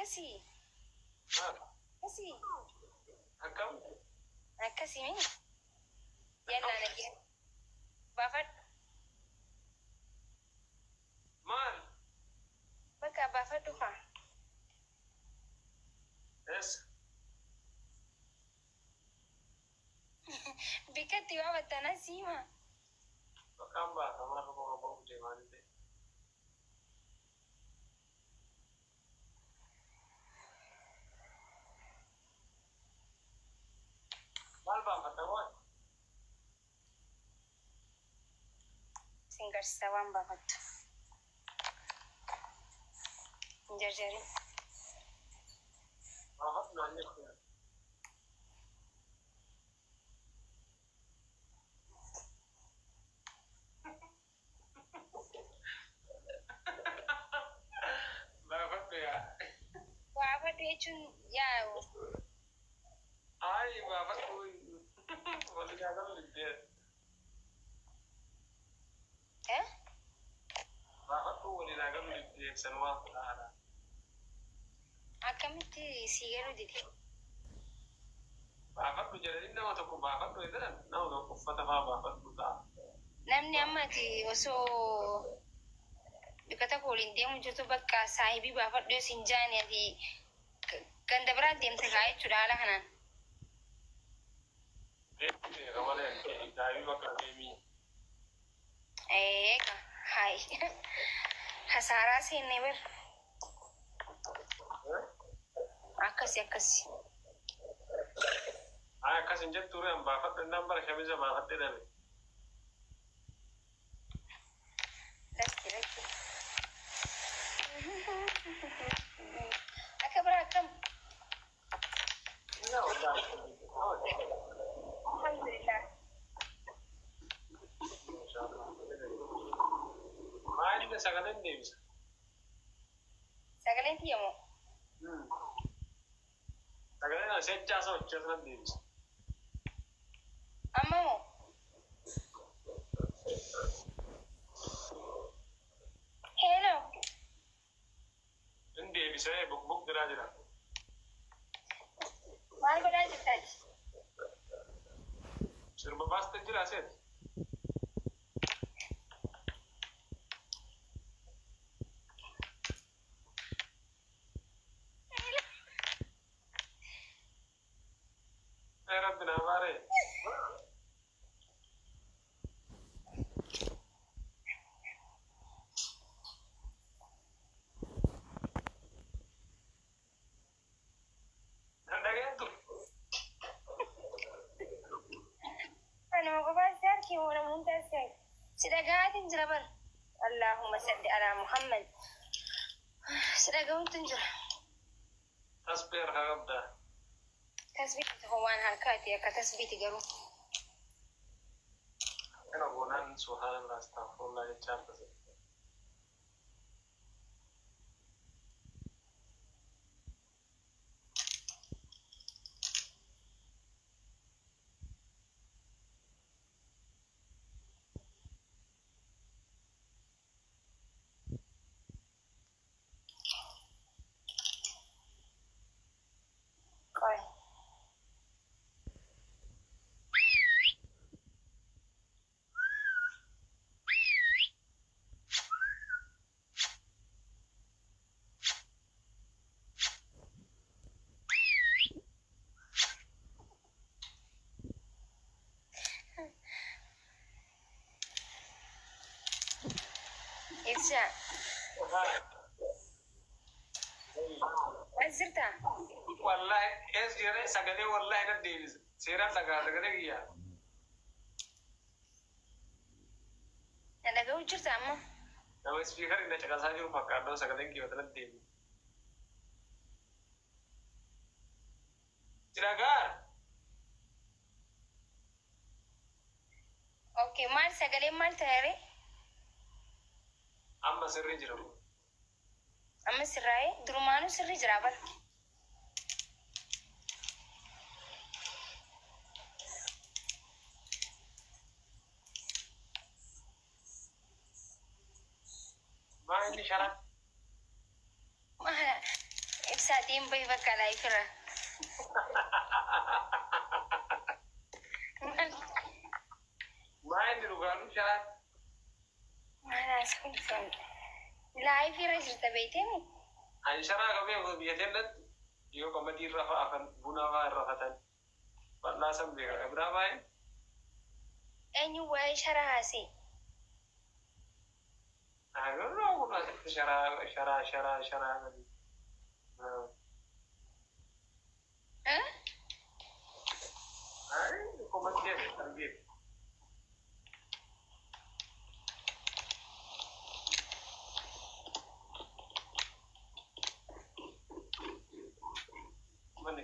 Akkasii. Maal? Akkasii. Akkam? Akkasii mi? Yallaa nagee. Baafadhu. Maal? Bakka baafadhu kaa. Eessa? Bikka itti baafattan asii hima. Bakkaan baasa maal roba ba'uu deemaa illee. Maal baafatta waan? Sin garsiisa waan baafattu. Hin jarjarin. Baafadhu naan jette. Baafadhu yaa. Baafadhu jechuun yaa Ayi baafadhu walii gaagalu diddee. Eh? Baafadhu walii gaagalu diddee sanumaa fudhaadha. Akkamitti sii galuu dide? Baafadhu jedhanii nama tokko baafadhu jedhan nama tokko uffata fa'aa baafadhu ta'a. Namni amma ati osoo bikka tokko waliin deemu jirtu bakka saahibii baafadhu yoo siin jaani ati ganda biraa deemte kaa jechuudha haala kanaan. Deemti beeka malee saahibii bakka deemii. Eega hayi hasaaraa seenne bar. Akkasi akkasi. Hayi akkas hin jettu ture an baafadhu innaan bara shamiza baafadhee dhabe. Lakki lakki. Akka biraa akkam? Alhamdulillah. Maal sagaleen deebisa? Sagaleen tiyya moo? Sagaleen asii achi hojjetu nan deebisa. Amma moo? Hello. Hin deebisee buk jedhaa jira. Maal godhaa jirta ati? Sirba baastee jira aseet. Ee Rabbi naa baaree. Nan dhageettu. Anuma qofaa si harki moo nama hundaa si harki? Si dhaga'aatiin jira bar. Allahumma salli alaa Muhammad. Si dhaga'uutu hin jira. Tasbee harkaa qabdaa. Tasbiiti tokko waan harkaati akka tasbiiti garuu. Kana goonaan subhaanallah astaghfirullah jechaa harka. Qoy. Ibsaa. As jirtaa? Wallahi ees jedhee sagalee wallahi nan deebisa. Seeraan dhagaa sagalee kiyyaa. Na dhaga'uu jirta amma? Nama ispiikari na caqasaa jiru fakkaatoo sagaleen kiyya nan deebisa. Si dhagaa? Okay, maal sagaleen maal ta'e? Amma sirrii jira. Amma sirraa'ee durumaanuu sirrii jira bar. Maa inni shara? Ibsaa. Ibsaa deem bahi bakka laayifirra. Maa inni dhugaanuu sharaa? Maal haasa'uun dhufan? Laayifirra jirta beekteemi? Ani sharaa qabee biyya teennatti yoo qamadii irra fa'a afan buna fa'a irra fatan bal'aa san beeka. Biraa baay'ee. Eenyu waa'ee sharaa haasa'e? I don't know kun asitti sharaa sharaa sharaa sharaa gadi. Ay, komantii asitti argee. Manni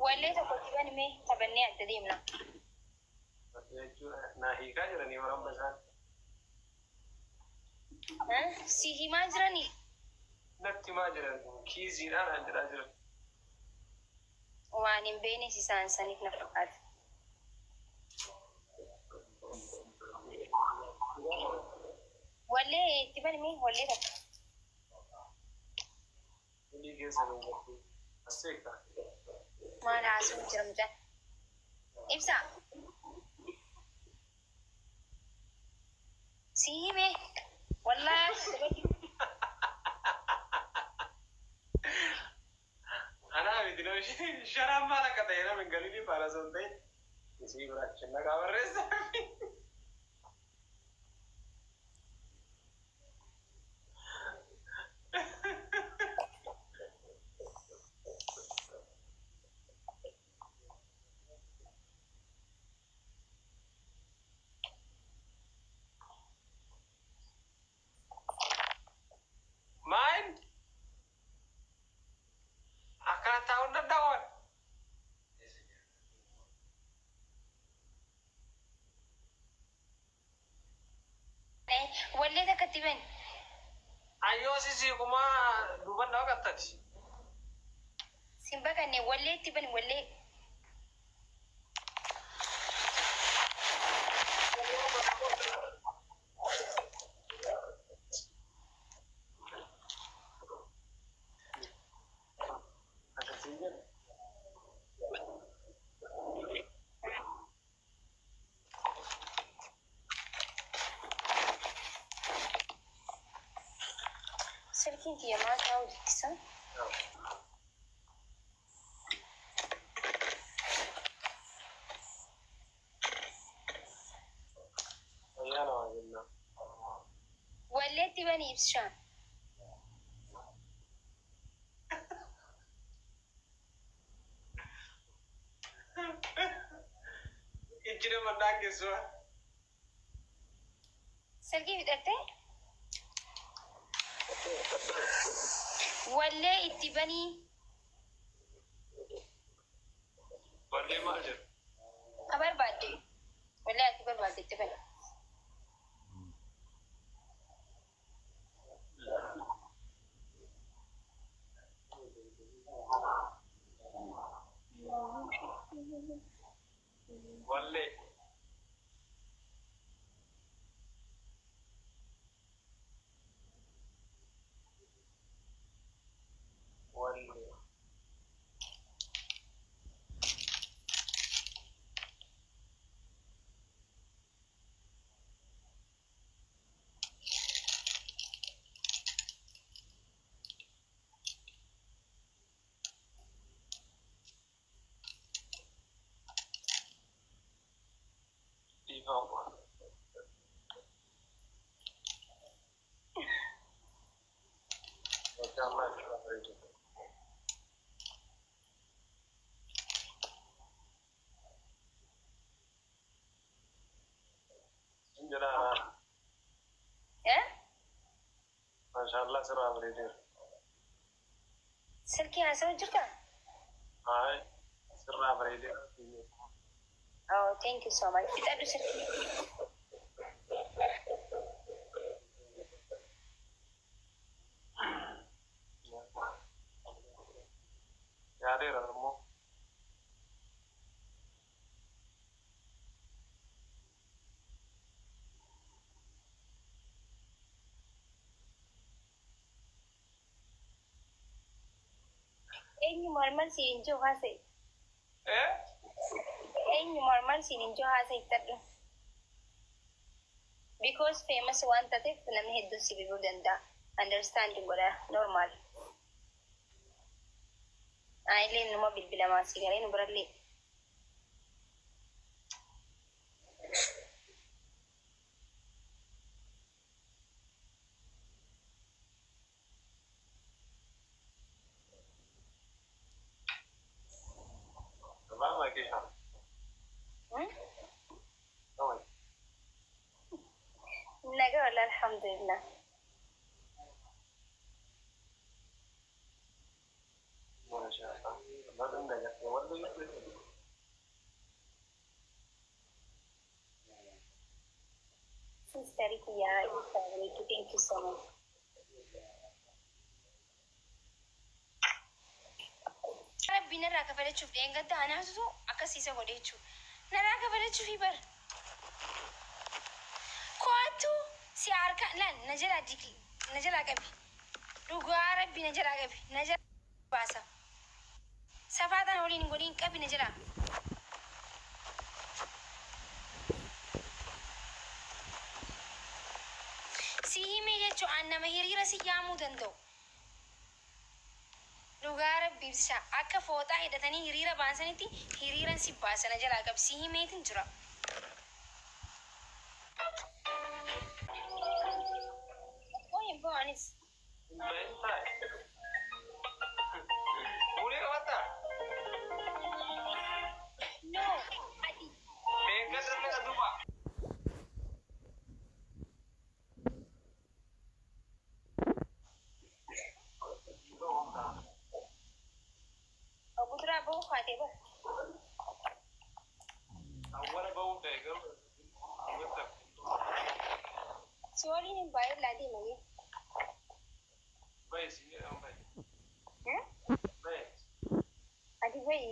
Wallee tokkotti banimee taphannee adda deemna. Na hiikaa jiranii warra isaan. Si himaa jiranii? Natti himaa jiran kiiziidhaan an jedhaa jiran. Waan hin beekne isaan saniif na fakkaata. Wallee itti banimee wallee takka. Walii keessa nu as seekta. Maal haasa'u jira mucaan? Ibsaa. Si hime. Wallaahi. Anaa miti nama sharaan maal akka ta'e nama hin galini faana osoo hin ta'in isii biraachi naqaa barreessa. Maal akkana taa'uun danda'u? Wallee takka itti bani. Ayyoo sisiikumaa duuban nama qattati. Sin baqanne wallee itti bani wallee. Akkasiin jedhu. Silkiin kiyya maal taa'u jittisa? Fayyaa namaa jenna. Wallee itti bani ibsishaan. Ijji nama daangessu. Silkii fidhattee? Wallee itti banii. Wallee maal jedhu? Ka barbaadde. Wallee ati barbaadde itti bani. Wallee. Wallee. Dhiifama. Mashallah, bareedu. Hin jedhaa. Mashallah, sirraa bareedeera. Silkii haasa'u jirtaa? Haay, sirraa bareedeera. Oh, thank you so much. Fixadhu silkii. Yaadeera immoo. Eenyu maal maal siin hin jiru haasa'e? Eh? Eenyu maal maal siin hin jiru haasa'e ittadhu. Because famous waan taateef namni hedduun si bilbiluu danda'a. Understanding godha normal. Illee numa bilbilamaa si galee nu birallee. Vamos aquí. Hmm? No, Nagaa walla alhamdulillah. Masha Allah. Allah danda'a. Wallo Sister kiyyaa, thank you so much. Rabbi narraa kafalachuuf dheengadda anaatutu akkas isa godhe jechuudha. Narraa kafalachuufi bar. Ko'attu si harka laal na jalaa diki na jalaa qabi. Dhugaa Rabbi na jalaa qabi na jalaa baasa. Safaataan waliin hin godhin qabi na jalaa. Si himee jechuun an nama hiriira si yaamuu danda'u. Dhugaa Rabbi ibsa akka fooxaa hidhatanii hiriira baasanitti hiriiran si baasa na jalaa qabi si himeetin jira. Oh, hin ba'anis. Fuulee qabatta? No, ati Deeggarsa meeqa duuba? Obuduraa ba'uu kaatee bara. Awwala ba'uu ta'e garuu awwala Si waliin hin baay'ee laa deemanii. Bayi si jedhamu bayi. Bayi. Ati bayi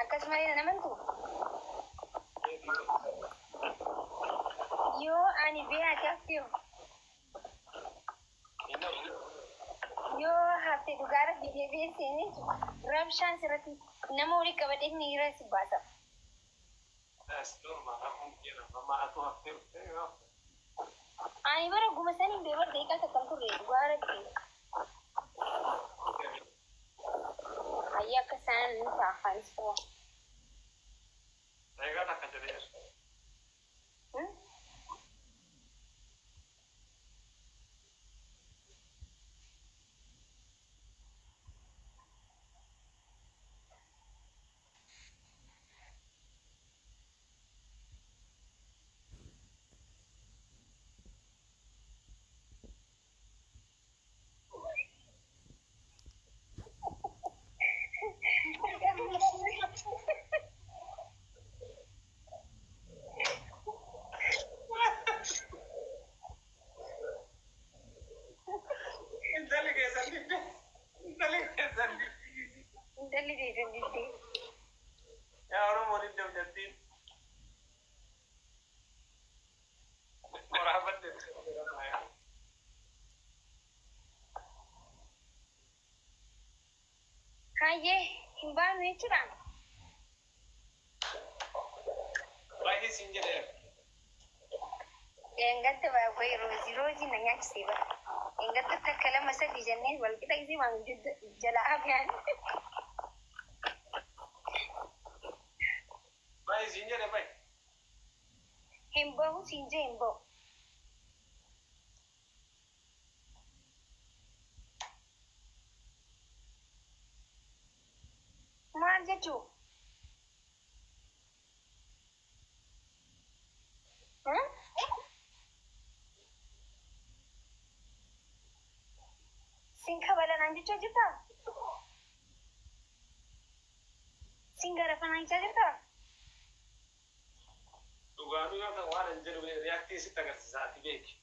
akkasumallee na namantu yoo ani bee ati haftee yoo hafte dhugaa Rabbi deebi'ee seenee rabshaan sirratti nama walii qabadhee hiriira si baasa. That's normal. Akkuma jedhamu amma atu haftee dhuftee yoo hafte. Ani bara guma saniin bee bara daqiiqaa takka hin turre dhugaa Rabbi. Ayyaa akka isaan ni ta'a afaanis ta'u. Daqiiqaa takka jedhee jira. Intalli keessan didde. Intalli keessan didde. Intalli teessan diddee. Yaa Oromoo didde hojjettiin. Waraabadde. Hayyee hin baanu jechuudha. Baay'ee siin jedhee. Dheengadda baay'ee roozii roozii na nyaachisee bara. Dheengadda takka lama sadii jennee wal qixa gisee waan jalaa hafiyaan. Baay'ee siin jedhe baay'ee. Hin bahu siin jee hin bahu. Maal jechuu? Sin kabalanaan jechaa jirtaa? Sin garafanaan jechaa jirtaa? Dhugaanuu yoo ta'u waan hin jedhu react sitti agarsiisa ati beeki.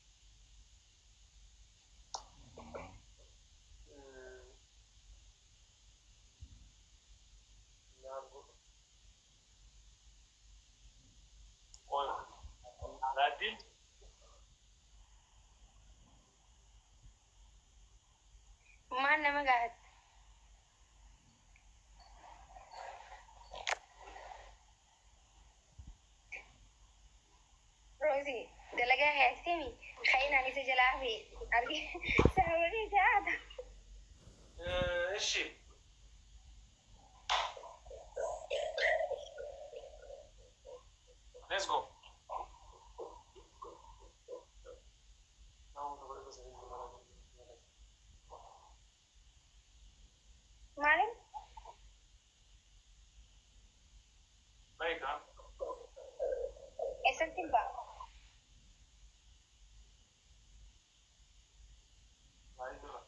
Raaddiin Maal nama gaafatte? Nagaa heektimi kainaan isa jalaa fi argi saawwanii jaata. እሺ ሌትስ ጎ። Maalin? Baay'ee Eessatti hin ba'a? baay'ee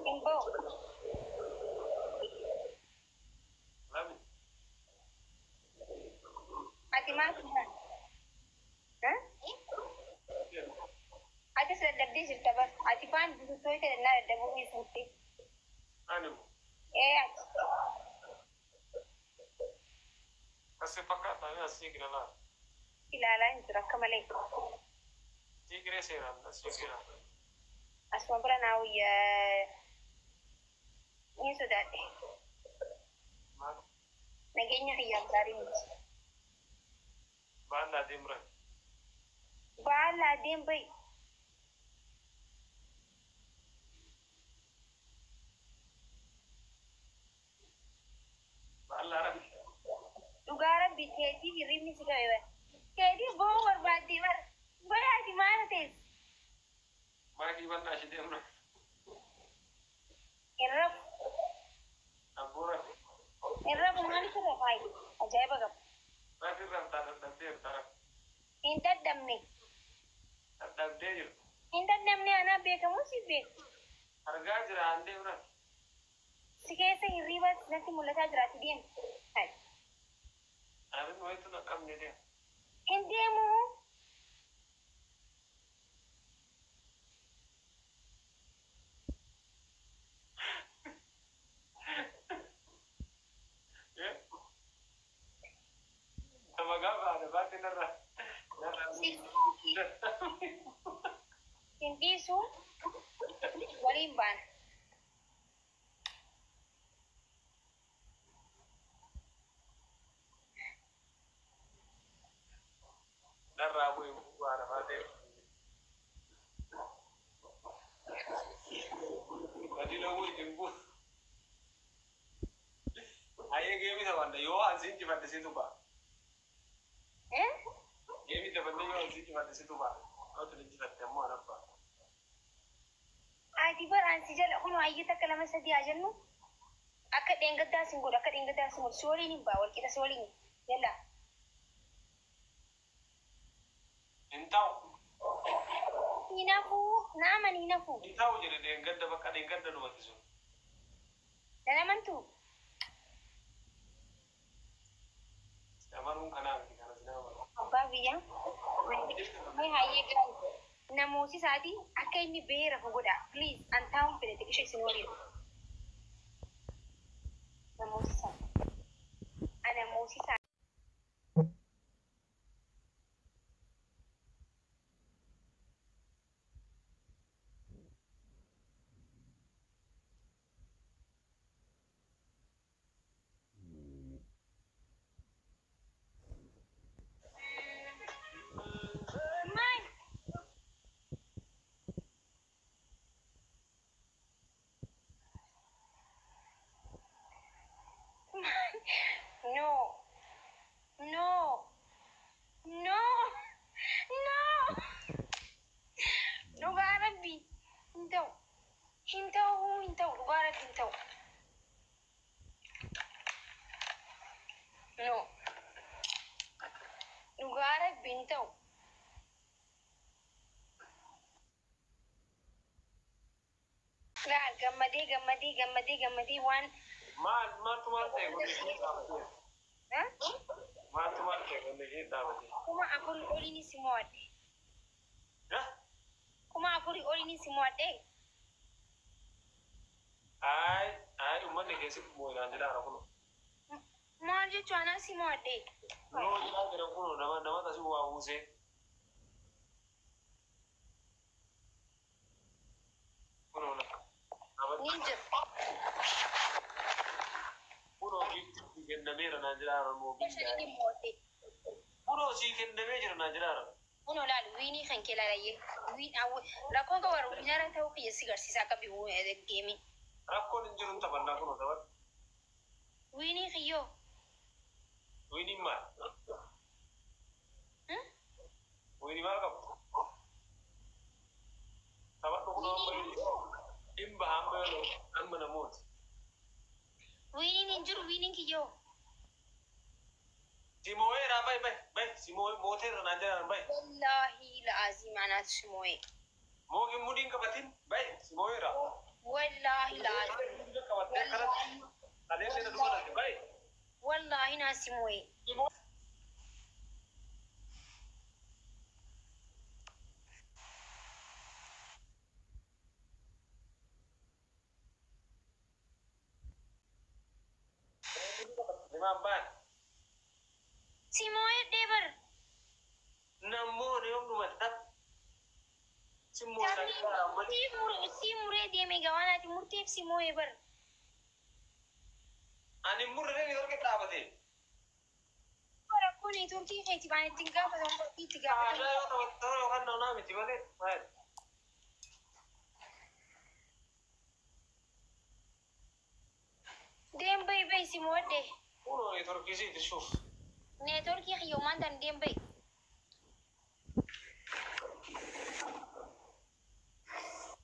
Hin ba'u. Lami Ati maal kun? Ati dadhabdee jirta bar. Ati faan bututoo ta'e naa dadhabuu dhiisuutti. Ani Ee ati. kasi fakkaata asii gilala Ilaalaa hin jiru akka malee. Tigree seeraan asii gilala. Asuma bira naa wayyaa ni sodaadhe. Maal Nageenya kiyyaaf gaarii miti. baallaa deemra. Baala adeem bahi. Baallaa rabi. Dhugaa rabbi keetii hirribni si qabe bara. Keetii ba'uu barbaaddee bara. Bara ati maal teessi? Maakii bal'aa ishee deemra. Hin rafu. Abboo rabi. Hin rafu maaliif irra faayi? Ajaa'iba qaba. Rafi rabtaa dadhabdee jirta rafi. Hin dadhabne. Dadhabdee jirta. Hin dadhabne anaa beekamu si beeku. Argaa jira aan deemra. Si keessa hirriba natti mul'ataa jiraati deemu. Hai. Ani wayitu na qabne deema. Hin deemu. Nama gaafa haadha baate narra. Narra. Hin dhiisu. Waliin baana. Narraa bu'ee haadha baate. Gadi loowuu hin bu'u. Ayyee geemii taphanna yoo ansi injifadhe situ ba'a. Eh? Geemii taphanne yoo ansi injifadhe situ ba'a. Yoo tun injifatte ammoo ana ba'a. Ati bara ansi jala kun hayyee takka lama sadii haa jennu. Akka dheengaddaa sin godhu akka dheengaddaa sin godhu si waliin hin ba'a walqixa si waliin jala. Hin ta'u. Hinafuu naaman hinafuu. Hin ta'u jedhe dheengadda bakka dheengadda dhumatti sun. Nanamantu Amanuun kanaa miti kanas nama amanu. Abbaa biyyaa. Mee hayyee gaarii. Namooti isaatii akka inni bahee rafu godha. Please an taa'uun fedhe xiqqisha isin waliin. Namooti isaa. Ana mooti isaa. Maal? No. No. No. No. Dhugaa rabbi. Hin ta'u. Hin ta'u hin ta'u dhugaa rabbi hin ta'u. No. Dhugaa rabbi hin ta'u. Laal gammadee gammadee gammadee gammadee waan Maal maaltu maal ta'e kun ishee dhaabatee? Ha? Maaltu maal ta'e kun ishee dhaabatee? 4,000 oliin si mo'adhe. 4,000 oliin si mo'adhe. Ayi ayi uummanni keessi moo'inaan jedhaara kun. Maal jechuun anaa si mo'adhe. Yoo jedhaa jira kun nama nama tasii waa buusee. Kunoo na. Ni jira. Kunoo giiftii kennameera naan jedhaara moo Shaniin mo'adhe. Kunoo sii kennamee jira naan jedhaara. Kun olaal wiinii kan kee laalayyee. Wiin rakkoon qabu wiinara ta'uu kiyya si garsiisa akka bi'uu geemii. Rakkoon hin jiru hin taphannaa kun taphadhu. Wiinii kiyyoo. Wiiniin maal? Wiinii maal qabdu? Taphadhu kun amma hin baha amma yoo amma namooti. Wiiniin hin jiru wiiniin kiyyoo. Simoo'eera bay bay bay simoo'ee mooteerra naan jedhan bay. Wallaahi la'aazii maanaatu simoo'ee. Mookin mudiin qabatin bay simoo'eera. Wallaahi la'aazii. Qabattee akkanatti aleellee na dubbatatte bay. Wallaahi naa simoo'ee. Limaan baan. Simoo'ee dheebar. Namoonni yoom dhumate taph. Simoo'eera. Si muree deeme gawaanaati murteef simoo'ee bar. Ani murree ni torke dhaabate. Rakkoon turkii keeti waan ittiin gaafatamu bakki itti gaafatamu. Aadaa yoo taphattan yookaan naannaa miti malee maali? Deem bayi bayi simoo'ee. Kunoo ni torkisiiti shuuf. Neetworkii kiyyoomaan tan deem bayi.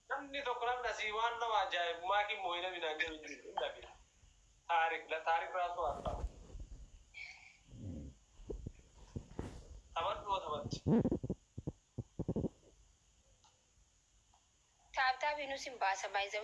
Namni tokko namni asii waan nama ajaa'ibu maakiin moo'ee namni naan jedhu hin jiru. Hin dhabe. Taarik la taarik raasuu haa ta'u. Taphadhu taphatti. Taaptaabii nus hin baasa baay'ee.